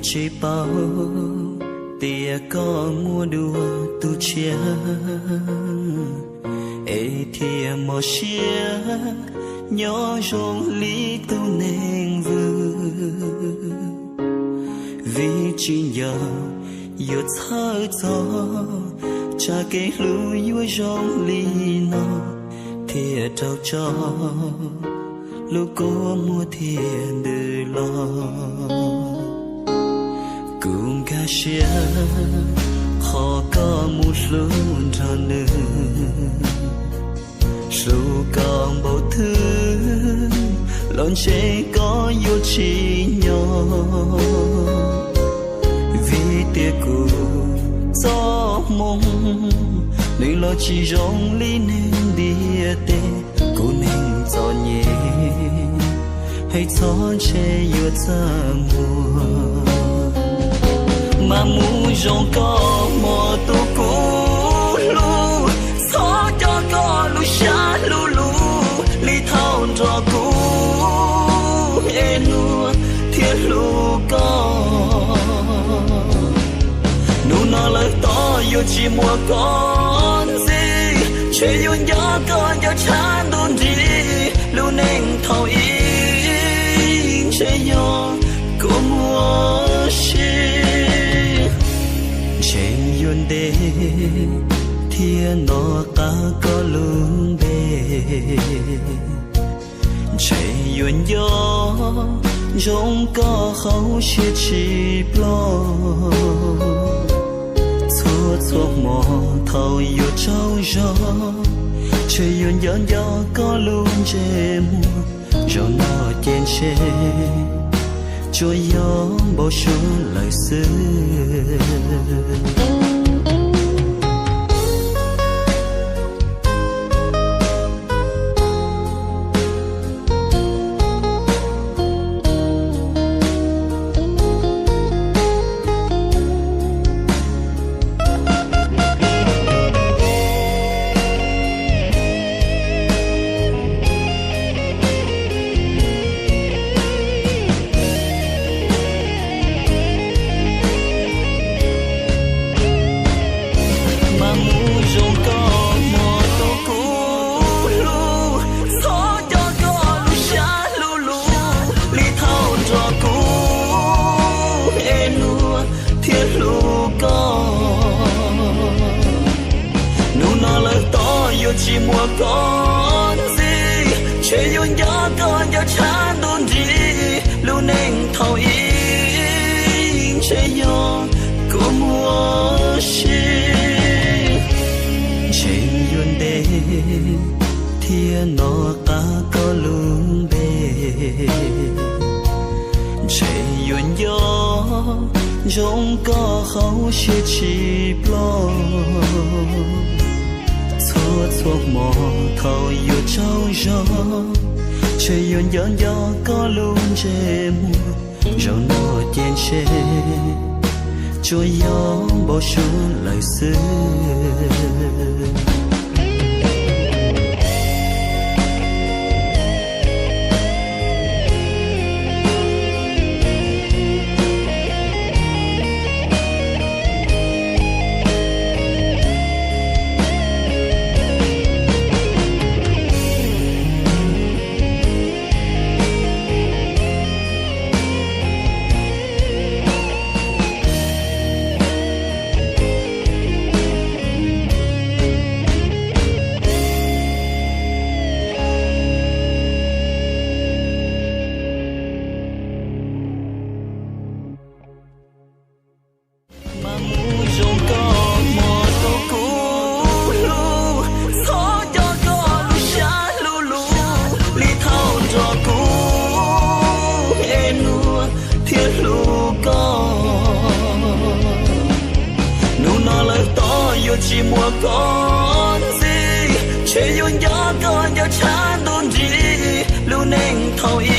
Tsis paub tias koj muaj dua tus tshiab, es thiaj mob siab nyob zoo li tus neeg vwm. Vim tsis nco yuav txhawj txog tsam kev hlub yuav zoo li no, thiaj rau tso lub kua muag thiaj ntws los. Kuv nkag siab qhov koj mus hlub nrog nws, hlub koj npaum twg los ntshe koj yuav tsis nyob. Vim tias kuv txoj hmoo nws los tsis zoo li neeg ntiaj teb, kuv neeg txom nyem hais txhob ntshe yuav txaj muag. Mas mus zoo koj hmo tus kuv hlub, txhob coj koj lub siab hlub lus li thaum nrog kuv es luag thiaj hlub koj. Hnub no lawm tom yuav tsis muaj koj ntxiv, ntshe yuav nco koj nco tshaj ntuj nrig, lub neej thaum ub ntshe yog kua muag siab. Ntshe yuav ntev thiaj hnov qab koj lub npe, ntshe yuav nco ntsoov koj hauv siab tsis ploj. Txhua txhua hmo thaum yuav tsaug zog, ntshe yuav nco nco koj lub ntsej muag. Zaum no ces ntshe tsuas yog npau suav lawm xwb. Mas mus zoo koj hmo tus kuv hlub, txhob coj koj lub siab hlub lus li thaum nrog kuv es luag thiaj hlub koj. Hnub no lawm tom yuav tsis muaj koj ntxiv, ntshe yuav nco koj nco tshaj ntuj nrig, lub neej thaum ub ntshe yog kua muag siab. Ntshe yuav ntev thiaj hnov qab koj lub npe, ntshe yuav nco ntsoov koj hauv siab tsis ploj. Txhua txhua hmo thaum yuav tsaug zog, ntshe yuav nco nco koj lub ntsej muag. Zaum no ces ntshe tsuas yog npau suav lawm xwb. Mas mus zoo koj hmo tus kuv hlub, txhob coj koj lub siab hlub lus li thaum nrog kuv es luag thiaj hlub koj. Hnub no lawm tom yuav tsis muaj koj ntxiv, ntshe yuav nco koj nco tshaj ntuj nrig, lub neej thaum ub